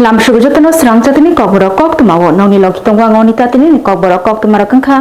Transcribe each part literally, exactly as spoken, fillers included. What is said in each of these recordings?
Lamsugo jotono srang chatini kokborok koktwmao nongni logi tongo ang oni tatini kokborok koktwmarok wngkha.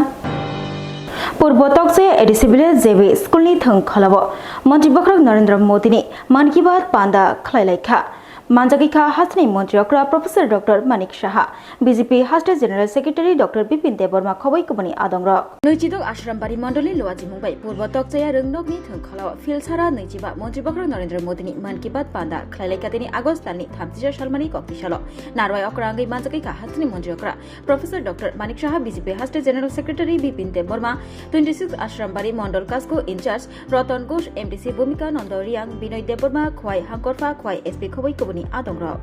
Purbo Tokchaya A D C village J B school ni thwng kholao Montri Bokhorok Narendra Modi ni Mann Ki Baat panda khlai lai kha. Manjagwi kha hasteni Montri okra Professor Doctor Manik Saha, B J P haste General Secretary Doctor Bipin Debbarma khoboi kubuni adongrok. Nwichidok Ashrambari Mondoli Luajimung bai Purbo Tokchaya Rwngnokni thwng kholao Philsara nwichiba Montri Bokhorok Narendra Modi ni Mann Ki Baat panda khlai lai kha tini August talni thamchisa salmani kokti salo. Narwai okra wngwi manjagwi kha hasteni Montri okra Professor Doctor Manik Saha, B J P haste General Secretary Bipin Debbarma, twenty six Ashrambari Mondol Kasko in charge Ratan Ghosh, M D C Bhumika Nando Riang, Binoy Debbarma, Khwai Hangkorpha, Khwai S P khoboi kubuni adongrok.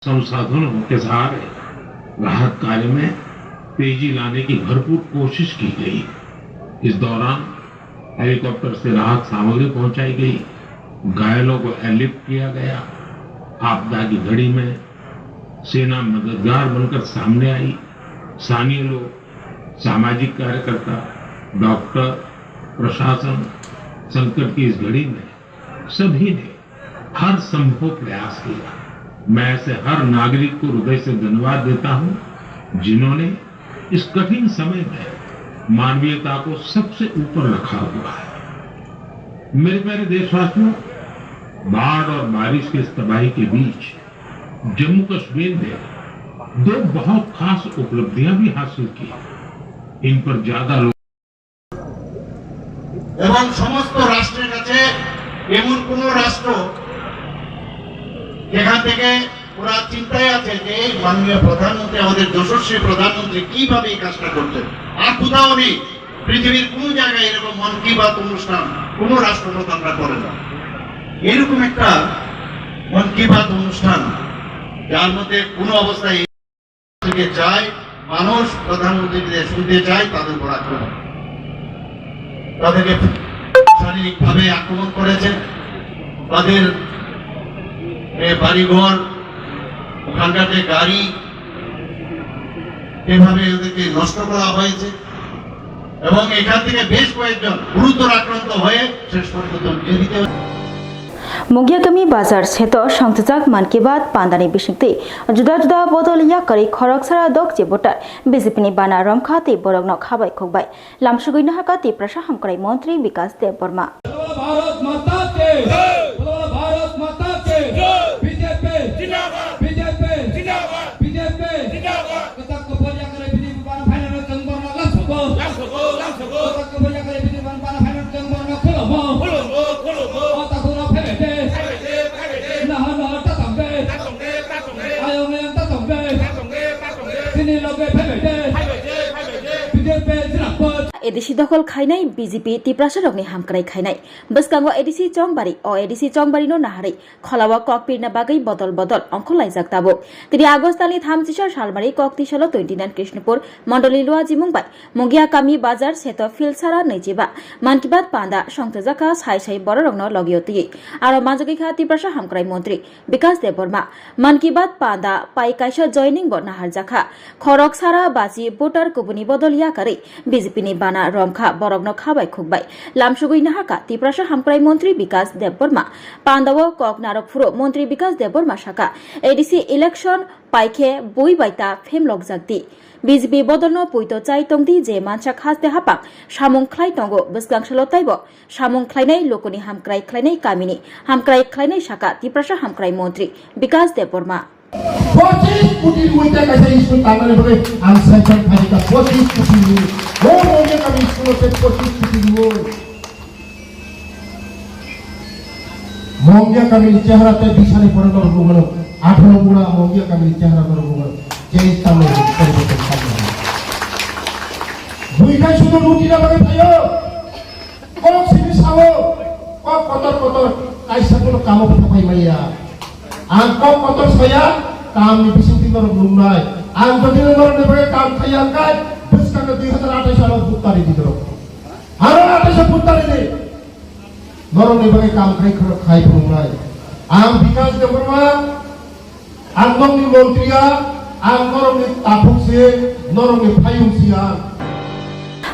संसाधनों के सहारे राहत कार्य में तेजी लाने की भरपूर कोशिश की गई। इस दौरान हेलीकॉप्टर से राहत सामग्री पहुंचाई गई, घायलों को एयरलिफ्ट किया गया। आपदा की घड़ी में सेना मददगार बनकर सामने आई। स्थानीय लोग, सामाजिक कार्यकर्ता, डॉक्टर, प्रशासन, संकट की इस घड़ी में सभी ने हर संभव प्रयास किया। मैं ऐसे हर नागरिक को हृदय से धन्यवाद देता हूं, जिन्होंने इस कठिन समय में मानवीयता को सबसे ऊपर रखा हुआ है। मेरे प्यारे देशवासियों, बाढ़ और बारिश की इस तबाही के बीच जम्मू कश्मीर ने दो बहुत खास उपलब्धियां भी हासिल की। इन पर ज्यादा लोग এবং সমস্ত রাষ্ট্রের কাছে এমন কোনো রাষ্ট্র যেখান থেকে ওরা চিন্তায় আছে যে এই মাননীয় প্রধানমন্ত্রী, আমাদের যশস্বী প্রধানমন্ত্রী কিভাবে এই কাজটা করছেন। আর কোথাও নেই পৃথিবীর কোনো জায়গায় এরকম মন কি বাত অনুষ্ঠান কোনো রাষ্ট্রপ্রধানরা করে না। এরকম একটা মন কি বাত অনুষ্ঠান, যার মধ্যে কোনো অবস্থায় থেকে চায়, মানুষ প্রধানমন্ত্রীকে শুনতে চায়, তাদের উপর আক্রমণ, তাদেরকে শারীরিকভাবে আক্রমণ করেছে, তাদের, এ, বাড়িঘর, ওখানকার যে গাড়ি, এভাবে ওদেরকে নষ্ট করা হয়েছে এবং এখান থেকে বেশ কয়েকজন গুরুতর আক্রান্ত হয়ে শেষ পর্যন্ত জীবিত। Mungia kami bazar seto songchajak Mann Ki Baat pandani bisingtwi juda juda bodol yakarwi khorok sara dokche voter B J P ni bana romkha tei borokno khabai khukbai. Lamsugwi nahaka Tiprasa hamkrai montri Bikas Debbarma. Bharat Mata ki! Bharat Mata ki! B J P! Zindabad! B J P! Zindabad! B J P! Zindabad! Kwchak kwphar yakarwi B J P bana phainano chwng borno lamsogo. Lamsogo, lamsogo. Kwchak kwphar yakarwi B J P bana phainano chwng borno khulumgo. Khulumgo, khulumgo. O takhukno phaibai de. Phaibai de, phaibai de. Naha naha ta tong de. Ta tong de, ta tong de. Ayong ayong ta tong de. Ta tong de, ta tong de. Chini loge phaibai de. Phaibai de, phaibai de. B J P zindabad. A D C dokhol khainai B J P Tiprasarokni hamkrai khainai. Bwskango A D C Chongbari, o A D C Chongbarino naharwi kholao kok pirna bagwi bodol bodol ongkhorlaijak tabuk. Tini August talni thamchisa salmari kok tisalo twenty nine Krishnapur mondoli Luajimung bai Mungia kami bazar seto Philsara nwichiba Mann Ki Baat panda songchajak kha sai sai bororokno logio twiwi. Aro manjagwi kha Tiprasa hamkrai montri Bikas Debbarma. Mann Ki Baat panda pai kaisa joining bo naharjakha. Khorok sara bachi voter kubuni bodol yakarwi B J P ni bana romkha borokno khabai khukbai. Lamsugwi naharkha Tiprasa hamkrai montri Bikas Debbarma. Pandao kok narok phuru montri Bikas Debbarma sakha, A D C election paikhe bui bai ta phemlokjak di. B J P bodolno puito chai tongdi je mansa khaste hapang samung khlai tongo bwskang salo taibo samung khlainai lukuni hamkrai khlainai kamini hamkrai khlainai sakha Tiprasa hamkrai montri Bikas Debbarma. Pochis koti rwi ta kaisa school tangnani bagwi ang sanction khaikha pochis koti rwi. O Mongia kami school o tei pochis koti rwi. Mongia kami ni chehra tei bisani pore norok nukmano. Atharo bura Mongia kami ni chehra norok nukmano. Change tamo poriborton tamo. Buikhai sudo ruti na bagwi phaio. Kok simi sao, kok kotor kotor, kaisa phano kamo phapai maya. Ang kok kotor saya, kamni bisingtwi norok nuknai. Ang jodi norokni bagwi kam khaiya wngkha, bwskango dui hazar athais salo vote tari di norok. Aro athais vote tari di. Norokni bagwi kam khai khoro khai phunuknai. Ang Bikas Debbarma, Ang nokni montri ya, ang norokni takhuk se, norokni phayung se ang.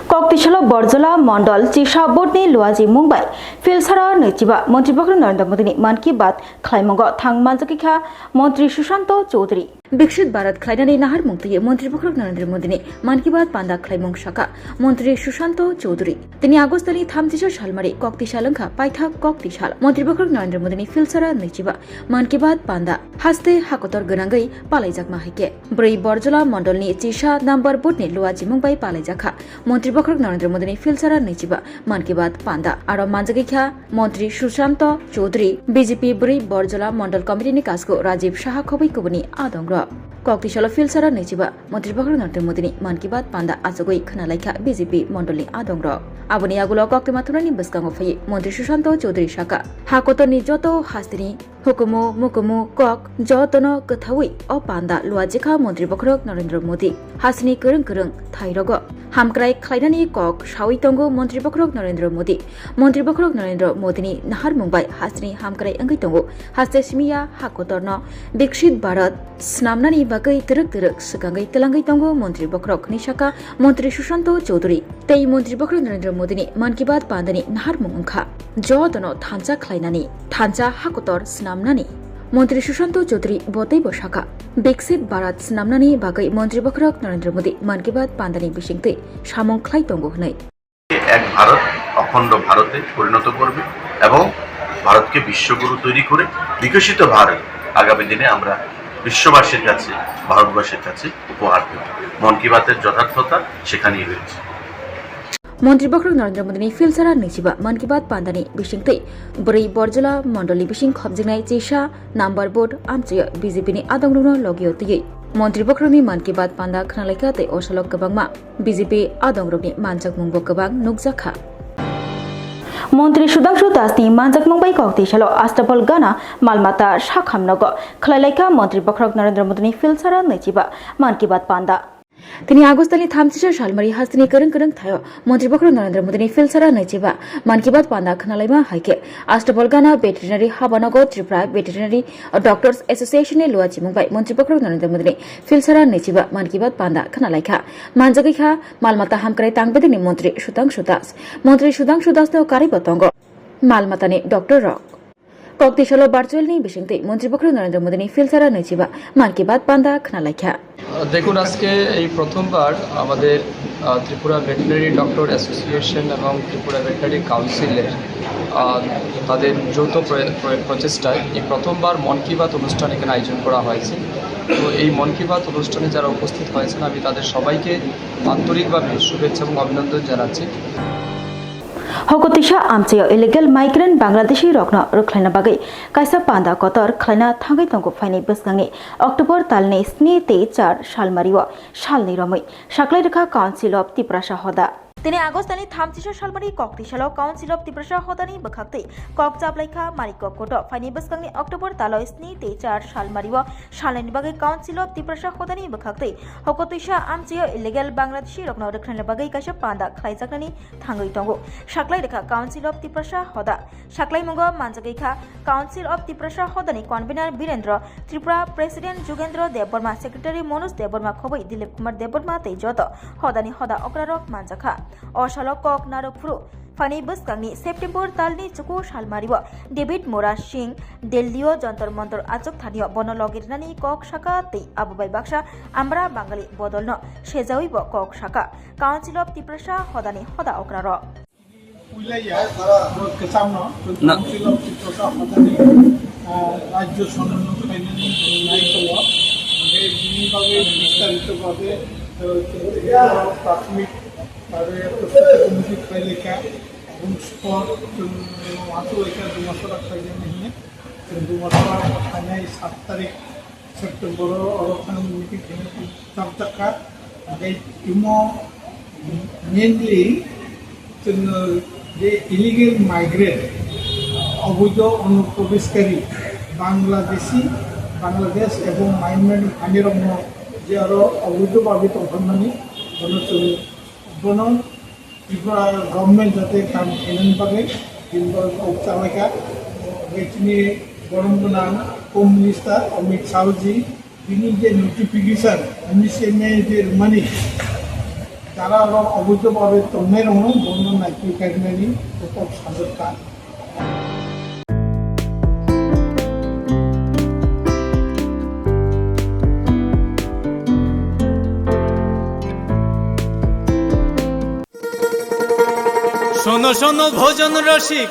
Koktisalo Borjola Mondol Chisa Board ni Luaji Mungbai Filsara Naichiba Montri Bokhorok Narendra Modi ni Mann Ki Baat khlaimungo thang manjagwi kha Montri Sushanto Chowdhury. Biksit Bharat khlainani naharmung twiwi Montri Bokhorok Narendra Modi ni Mann Ki Baat panda khlaimung sakha Montri Sushanto Chowdhury. Tini August ni thamchisa salmari koktisa lwngkha paithak koktisal Montri Bokhorok Narendra Modi ni Filsara Naichiba Mann Ki Baat panda haste hakotor gwnangwi palaijakma hai khe. Bwrwi Borjola Mondol ni Chisa number board ni Luaji Mungbai palaijakha Montri Bokhorok Narendra Modi ni Filsara Naichiba Mann Ki Baat panda. Aro manjagwi kha Montri Sushanto Chowdhury, B J P Bwrwi Borjola Mondol Committee ni kasku Rajiv Saha khobwi kubuni adongrok. Koktisalo Filsara Naichiba Montri Bokhorok Narendra Modi ni Mann Ki Baat panda achugwi khwnalaikha B J P Mondol ni adongrok. Aboni yagulo koktwma thumnani bwskango phaiwi Montri Sushanto Chowdhury sakha, hakotorni joto hasteni hukumu mukumu kok jotono kwthawi o panda luajikha Montri Bokhorok Narendra Modi. Hasini kwrwng kwrwng thairogo hamkrai khlainani kok sawi tongo Montri Bokhorok Narendra Modi. Montri Bokhorok Narendra Modini naharmung bai hasini hamkrai wngwi tongo. Haste simiya hakotorno Biksit Bharat swnamnani bagwi twrwk twrwk swkangwi twlangwi tongo Montri Bokhorok hwnwi sakha Montri Sushanto Chowdhury. Tei Montri Bokhorok Narendra Modini Mann Ki Baat pandani naharmung wngkha jotono thansa khlainani, thansa hakotor swnamnani. Montri Sushanto Chowdhury bo teibo sakha, Biksit Bharat swnamnani bagwi Montri Bokhorok Narendra Modi Mann Ki Baat pandani bisingtwi samung khlai tongo hwnwi. এক ভারত, অখণ্ড ভারতে পরিণত করবে এবং ভারতকে বিশ্বগুরু তৈরি করে বিকশিত ভারত আগামী দিনে আমরা বিশ্ববাসীর কাছে, ভারতবাসীর কাছে উপহার দেব। মন কি বাতের যথার্থতা সেখানেই রয়েছে। Montri Bokhorok Narendra Modi ni Filsara Naichiba Mann Ki Baat pandani bisingtwi bwrwi Borjola Mondol ni bising khopjiknai Chisa number board amchaio B J P ni adongrokno logio twiwi Montri Bokhorok ni Mann Ki Baat panda khwnalaikha tei o salok kwbangma B J P adongrokni manjakmungbo kwbang nukjakha. Montri Sudhangshu Das ni manjakmung bai koktisalo Astabal Gana malmata sakhamnogo khlailaikha Montri Bokhorok Narendra Modi ni Filsara Naichiba Mann Ki Baat panda. Tini August ni thamchisa salmari hasteni kwrwng kwrwng thaio Montri Bokhorok Narendra Modi ni Filsara Naichiba Mann Ki Baat panda khwnalaima hai khe Astabal Gana Veterinary Habanagar Tripura Veterinary Doctors Association ni luachimung bai Montri Bokhorok Narendra Modi ni Filsara Naichiba Mann Ki Baat panda khwnalaikha. Manjagwi kha Malmata hamkrai tang bedekni montri Sudhangshu Das. Montri Sudhangshu Das no karwi bo tongo malmatani doctor rok. Koktisalo virtual ni bisingtwi Montri Bokhorok Narendra Modi ni Filsara Naichiba Mann Ki Baat panda khwnalaikha. দেখুন, আজকে এই প্রথমবার আমাদের, আহ, Tripura veterinary doctor association এবং ত্রিপুরা ভেটেরিনারি কাউন্সিলের, আহ, তাদের যৌথ প্র-, প্র-, প্রচেষ্টায় এই প্রথমবার মন কি বাত অনুষ্ঠান এখানে আয়োজন করা হয়েছে। তো এই মন কি বাত অনুষ্ঠানে যারা উপস্থিত হয়েছেন, আমি তাদের সবাইকে আন্তরিকভাবে শুভেচ্ছা এবং অভিনন্দন জানাচ্ছি। Hokotisa amchaio illegal migrant Bangladeshi rokno rwkhlaina bagwi kaisa panda kotor khlaina thangwi tongo phaini bwskangni October talni sni tei char salmario salni romwi saklai rwkha Council of Tiprasa Hoda. Tini August talni thamchisa salmari koktisalo Council of Tiprasa Hodani bwkhaktwi kok chaplaikha Marikok Koto. Phaini bwskangni October talo sni tei char salmario salnaini bagwi Council of Tiprasa Hodani bwkhaktwi hokotwisa amchaio illegal Bangladeshi rokno rwkhlaina bagwi kaisa panda khlaijaknani thangwi tongo. Saklai rwkha Council of Tiprasa Hoda. Saklaimungo manjagwi kha Council of Tiprasa Hodani convener Birendra Tripura, President Jugendra Debbarma, Secretary Manoj Debbarma, khobwi Dilip Kumar Debbarma tei joto hodani hoda okrarok manjakha. O salo kok narwk phuru phaini bwskangni September talni chuku salmario David Mora Singh Delhi-o Jantar Mantar achuk thanio bono logi rwnani kok saka tei abo bai baksa Amra Bangali bodolno sejawi bo kok saka. Council of Tiprasa hodani hoda okrarok. Puilaiya, bo kwchangno, na- Council of Tiprasa hodani, ah, rajyo sonno khlainani nai tongo. Hingke bini bagwi bistarito bhabe, ah, prasmik bhabe prastut committee khlailaikha, room spot, chwng wansuk laikha, Dumasora khlainani hinwi. Chwng Dumasora khlainai sat tarik September o oro thang meeting khaina chapjak kha. Hingke timo mainly chwng je illegal migrant, oboido onuprobeshkari, Bangladeshi, Bangladesh ebong Myanmar ni thani rokno je oro oboido bhabe tongthokmani, bono chwng, bono Tripura government jate kam khainani bagwi bini borok kok chalaikha. Hingke chini borom gwnang Home Minister Amit Shah ji bini je notification M C M A je rwmani, Tara aro oboidhobabe tongnai rokno bono naikwi kainani kotor sajwk kha. শোনো শোনো ভোজন রসিক,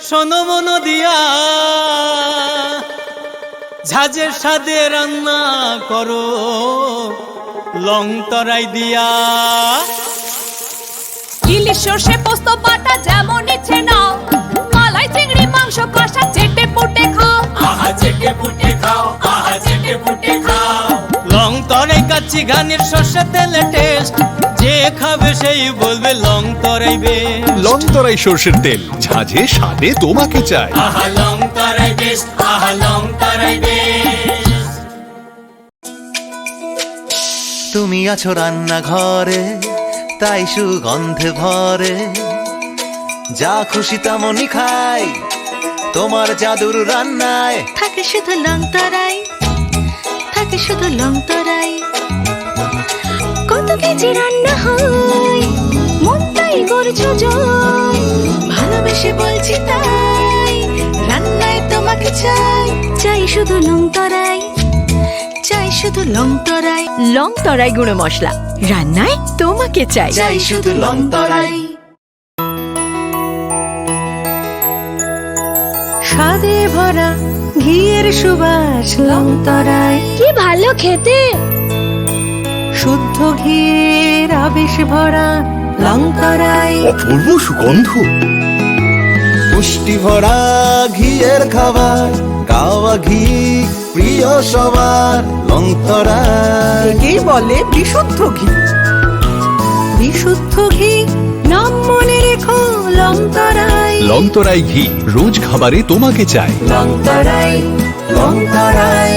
শোনো মন দিয়া, ঝাঁঝের স্বাদে রান্না করো লং তরাই দিয়া। ইলিশ সর্ষে পোস্ত বাটা যেমন ইচ্ছে নাও, মালাই চিংড়ি মাংস কষা চেটে পুটে খাও। আহা চেটে পুটে খাও, আহা চেটে পুটে খাও। লং তরাই কাচ্চি ঘানির সর্ষে তেলে টেস্ট, যে খাবে সেই বলবে লং তরাই বেস্ট। লং তরাই সর্ষের তেল, ঝাঁঝে স্বাদে তোমাকে চাই। আহা লং তরাই বেস্ট, আহা লং তরাই বেস্ট। তুমি আছো রান্নাঘরে, তাই সুগন্ধে ভরে। যা খুশি তেমনই খাই, তোমার জাদুর রান্নায়। থাকে শুধু লং তরাই, থাকে শুধু লং তরাই। কত কেজি রান্না হয়, মনটাই করছো জয়। ভালোবেসে বলছি তাই, রান্নায় তোমাকে চাই। চাই শুধু লং তরাই, চাই শুধু লং তরাই। লং তরাই গুঁড়ো মশলা, রান্নায় তোমাকে চাই। চাই শুধু লং তরাই। স্বাদে ভরা ঘিয়ের সুবাস লং তরাই। কি ভালো খেতে! শুদ্ধ ঘিয়ের আবেশ ভরা লং তরাই। অপূর্ব সুগন্ধ। পুষ্টি ভরা ঘিয়ের খাবার, গাওয়া ঘি প্রিয় সবার লং তরাই। একেই বলে বিশুদ্ধ ঘি। বিশুদ্ধ ঘি, নাম মনে রেখো লং তরাই। লং তরাই ঘি, রোজ খাবারে তোমাকে চাই। লং তরাই, লং তরাই,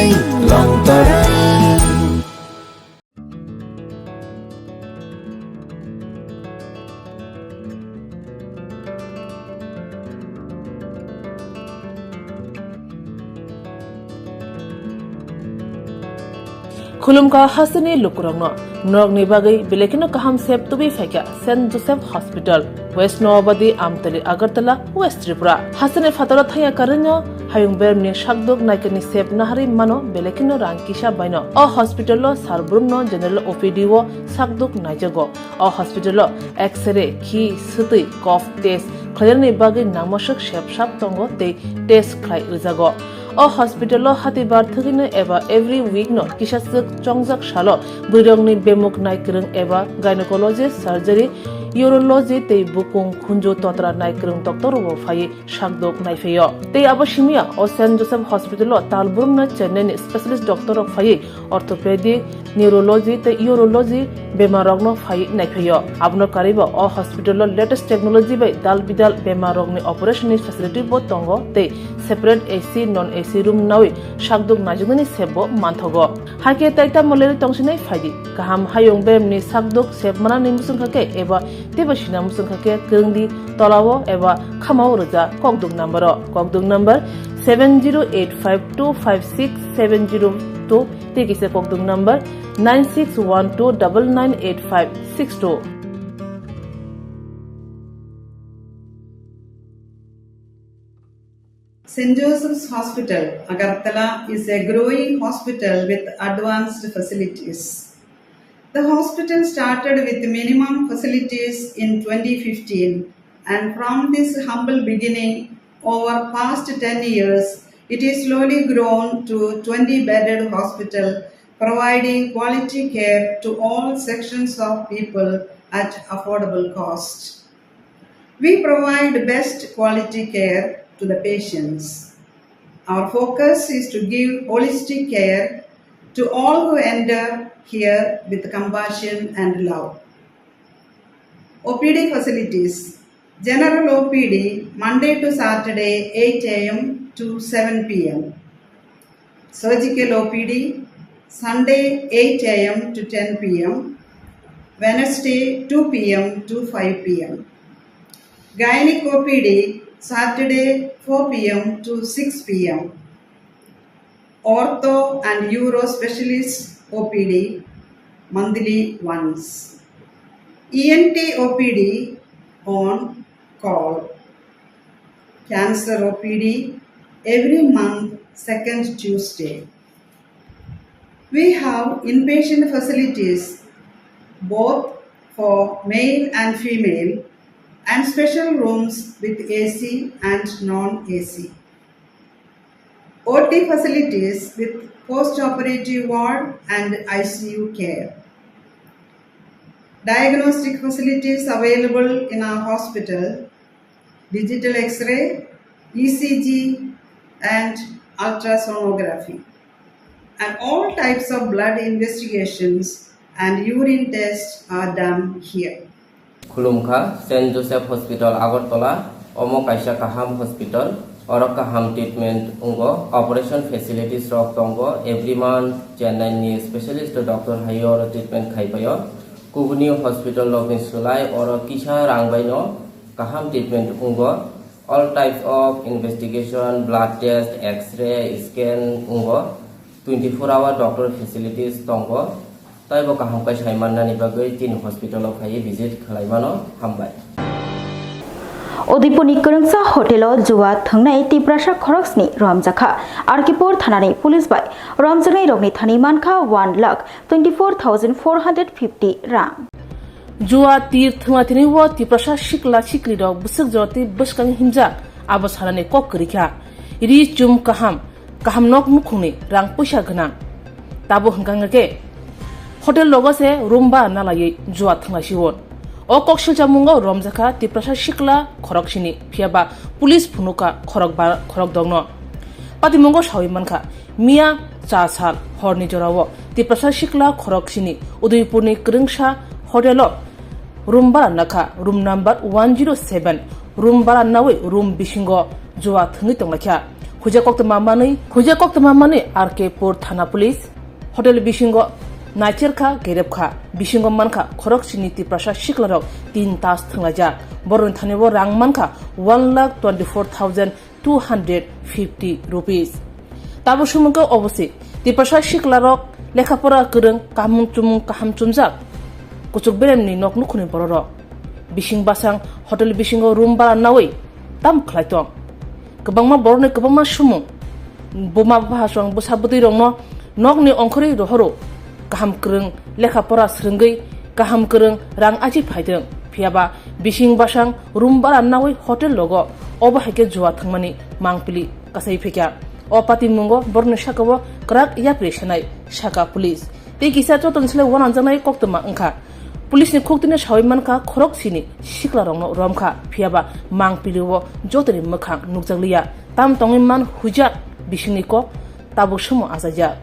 লং তরাই। Khulumkha hasteni lukurokno, norokni bagwi belai kheno kaham sep tubui phaikha Saint Joseph Hospital, West Noabadi, Amtali, Agartala, West Tripura. Hasteni phataro thangya karwino hayung beremni sakduk naikani sep naharwi mano belai kheno rang kisa baino. O hospital o sal brumno general O P D o sakduk naijago. O hospital o X-ray, khi, swtwi, cough test khlainani bagwi nangmaswk sep sap tongo tei test khlai rwjago. O hospital o hatibar thwgwino eba every week no kisaswk chongjak salo bwrwirokni bemuk naikwrwng eba gynecology, surgery, urology tei bukung khunju totra naikwrwng doctor rokbo phaiwi sakdok naiphaio. Tei abo simiya o Saint Joseph Hospital o tal brumno Chennai ni specialist doctor rok phaiwi orthopedic, neurology tei urology bemar rokno phaiwi naiphaio. Abono karwibo o hospital o latest technology bai dal bidal bemar rokni operation ni facility bo tongo tei separate A C, non A C room nawi sakdok naijaknani sep bo manthogo. Hakhe tai tamo lerwi tongsinai phaidi. Kaham hayung beremni sakdok sep manani muchungkha khe eba teibo sina muchungkha khe kwrwngdi tolao eba khamao rwja kokduk number o. Kokduk number seven zero eight five two five six seven zero two tei kisa kokduk number nine six one two double nine eight five six two. Saint Joseph's Hospital, Agartala is a growing hospital with advanced facilities. The hospital started with minimum facilities in twenty fifteen, and from this humble beginning, over past ten years, it is slowly grown to twenty bedded hospital, providing quality care to all sections of people at affordable cost. We provide best quality care to the patients. Our focus is to give holistic care to all who enter here with compassion and love. O P D facilities. General O P D, Monday to Saturday, eight A M to seven P M. Surgical O P D, Sunday, eight A M to ten P M, Wednesday, two P M to five P M. Gynec O P D, Saturday, four P M to six P M. Ortho and Uro Specialist O P D, monthly once. E N T O P D on call. Cancer O P D every month, second Tuesday. We have inpatient facilities both for male and female and special rooms with A C and non-A C. O T facilities with post-operative ward and I C U care. Diagnostic facilities available in our hospital, digital X-ray, E C G, and ultrasonography. And all types of blood investigations and urine tests are done here. Khulumkha, Saint Joseph Hospital, Agartala. Omo kaisa kaham hospital. Oro kaham treatment wngo. Operation facilities rok tongo. Every month Chennai ni specialist doctor hai oro treatment khai paio. Kubuni hospital rok ni slai oro kisa rang bai no kaham treatment wngo. All types of investigation, blood test, X-ray, scan wngo. Twenty-four hour doctor facilities tongo. Taibo kaham khe sai mannani bagwi chini hospital o phaiwi visit khlai mano. Hambai. Udaipurni kwrwngsa hotelo jua thwngnai Tiprasa khoroksni romjakha. R K Pur thanani police bai romjaknairokni thani mankha one lakh twenty-four thousand four hundred fifty rang. Jua tir thwngnaithani o Tiprasa sikla siklirok bwswk jora tei bwskang himjak, abo sanani kok kwrwi kha. Ri chum kaham, kaham nok nukhungni rang puisa gwnang. Tabo hwnkha hwnkhe hotel rogo se room bara nalaiwi jua thwnglaisio. O kok silchamungo romjakha Tiprasa sikla khoroksini, phiyaba police phunukha khorokba khorokdokno. Patimungo sawi mankha, miya cha sal horni jorao Tiprasa sikla khoroksini Udaipurni kwrwngsa hotelo room bara nakha, room number one zero seven, room bara nawi room bisingo jua thwngwi tonglaikha. Huja koktwma manwi, huja koktwma manwi R K Pur thana police hotel bisingo naicherkha, gerepkha, bisingo mankha khoroksini Tiprasa siklarok tin tas thwnglaijak. Borokni thani o rang mankha one lakh twenty-four thousand two hundred fifty rupees. Tabo sumungkhe obosi Tiprasa siklarok lekha pora kwrwng, kaham chumung kaham chumjak, kuchuk beremni nok nukhungni bororok bising basang hotel bisingo room bara nawi tam khlai tong. Kwbangma borokni kwbangma sumung, buma bupha chwng bwsa bwtwi rokno nokni ongkhorwi rohoro, kaham kwrwng lekha pora swrwngwi kaham kwrwng rang achi phaitwng, phiyaba bising basang room bara nawi hotel logo obo hai khe jua thwngmani mangpili kasai phikya. O patimungo borokni sakao kwrak yapri sanai, saka police. Tei kisa jotono slai uanangjaknai koktwma wngkha. Police ni khuktwino sawi mankha khorok sini siklarokno romkha, phiyaba mangpilio jotoni mwkhang nukjakliya. Tam tongwi man huijak bisingni kok tabuk sumo achaijak.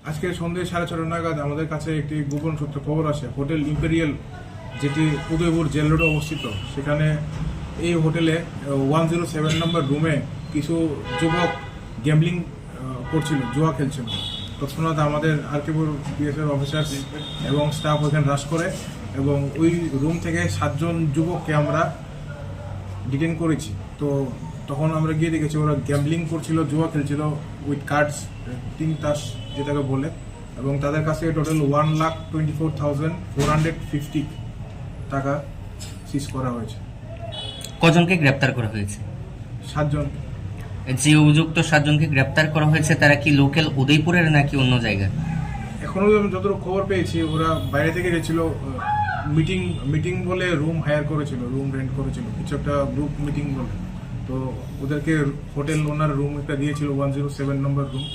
আজকে সন্ধ্যে সাড়ে ছটা নাগাদ আমাদের কাছে একটি গোপন সূত্রে খবর আসে, হোটেল ইম্পেরিয়াল, যেটি উদয়পুর জেল রোডে অবস্থিত, সেখানে এই হোটেলে ওয়ান জিরো সেভেন নম্বর রুমে কিছু যুবক গ্যাম্বলিং করছিল, জুয়া খেলছিল। তৎক্ষণাৎ আমাদের আরকেপুর পিএসএর অফিসার্স এবং স্টাফ ওখানে রাশ করে এবং ওই রুম থেকে সাতজন যুবককে আমরা ডিটেইন করেছি। তো তখন আমরা গিয়ে দেখেছি ওরা গ্যাম্বলিং করছিল, জুয়া খেলছিল উইথ কার্ডস, তিন তাস যেটাকে বলে, এবং তাদের কাছ থেকে total one lakh twenty four thousand four hundred fifty টাকা সিজ করা হয়েছে। কজনকে গ্রেপ্তার করা হয়েছে? সাতজন। যে অভিযুক্ত সাতজনকে গ্রেপ্তার করা হয়েছে, তারা কি লোকাল উদয়পুরের নাকি অন্য জায়গার? এখনো আমি যতটুকু খবর পেয়েছি, ওরা বাইরে থেকে গেছিল, মিটিং, মিটিং বলে রুম হায়ার করেছিল, রুম রেন্ট করেছিল, কিছু একটা গ্রুপ মিটিং বলে। তো ওদেরকে হোটেল ওনার রুম একটা দিয়েছিল, ওয়ান জিরো সেভেন নম্বর রুম,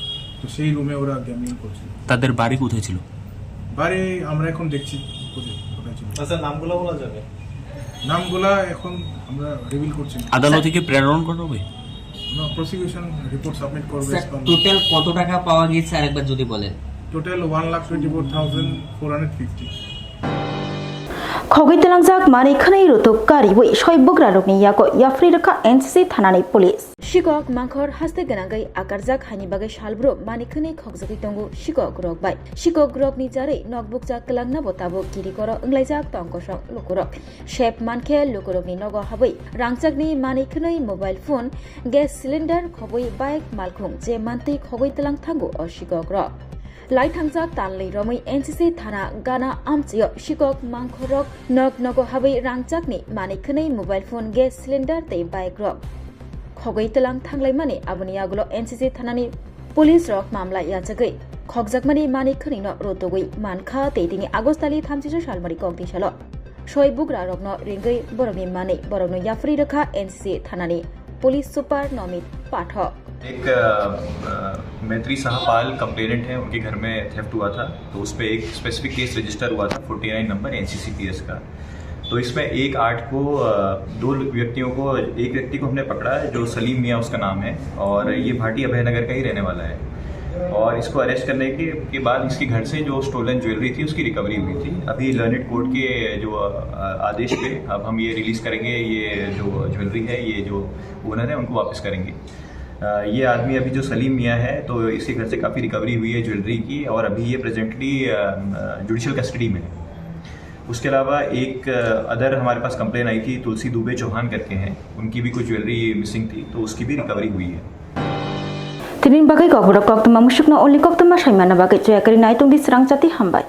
তো সেই রুমে ওরা গ্যামিং করছিল। তাদের বাড়ি কোথায় ছিল? বাড়ি আমরা এখন দেখছি কোথায়, কোথায় ছিল। আচ্ছা, নামগুলো বলা যাবে? নামগুলা এখন আমরা রিভিল করছি না। আদালতে কি প্রেরণ করা হবে? না, প্রসিকিউশন রিপোর্ট সাবমিট করবে। স্যার, টোটাল কত টাকা পাওয়া গিয়েছে আরেকবার যদি বলেন? Total one lakh twenty four thousand four hundred fifty. Khogwi tlangjak manwi khwnwi rutuk kariwi soi bugrarokni yago yapri rwkha N C C thanani police. Sikok mangkhor haste gwnangwi akarjak haini bagwi salbrum manwi khwnwi khokjagwi tongo sikok rok bai. Sikok rokni jarwi nok bukcha kwlangna bo tabuk kirikoro wnglaijak tong kosong lukurok. Sep mankhe lukurokni nogo habwi rangchakni manwi khwnwi mobile phone, gas cylinder khobwi bike malkhung je mantwi khogwi tlang thango o sikok rok. Laithangjak talni romwi N C C thana gana amchaio sikok mangkhorrok nok nogo habwi rangchakni manwi khwnwi mobile phone, gas cylinder tei bike rok khogwi tlang thanglaimani. Aboni yagulo N C C thanani police rok mamla yachagwi khokjakmani manwi khwnwino rutugwi mankha tei tini August tali thamchisu salmari kokti salo soi bugra rokno ringwi borokni manwi borokno yapharwi rwkha N C C thanani police super Nomit Pathak. एक अ, अ, मैत्री साहपाल कंप्लेनेंट है, उनके घर में थेफ्ट हुआ था। तो उस पर एक स्पेसिफिक केस रजिस्टर हुआ था, फोर्टी नाइन नंबर एनसीसीपीएस का। तो इसमें एक आठ को अ, दो व्यक्तियों को, एक व्यक्ति को हमने पकड़ा है जो सलीम मियाँ उसका नाम है, और ये भाटी अभय नगर का ही रहने वाला है। और इसको अरेस्ट करने के, के बाद इसके घर से जो स्टोलन ज्वेलरी थी, उसकी रिकवरी हुई थी। अभी लर्नेड कोर्ट के जो अ, आदेश पे अब हम ये रिलीज करेंगे, ये जो ज्वेलरी है, ये जो ओनर है, उनको वापस करेंगे। अ, ये आदमी अभी जो सलीम मियाँ है, तो इसके घर से काफ़ी रिकवरी हुई है ज्वेलरी की, और अभी ये प्रेजेंटली जुडिशियल कस्टडी में है। उसके अलावा एक अदर हमारे पास कंप्लेन आई थी, तुलसी दुबे चौहान करके हैं, उनकी भी कुछ ज्वेलरी मिसिंग थी, तो उसकी भी रिकवरी हुई है। Tini bagwi kokborok koktwma musukno oli koktwma saimana bagwi choya kwrwi nai tongdi srang chati hambai.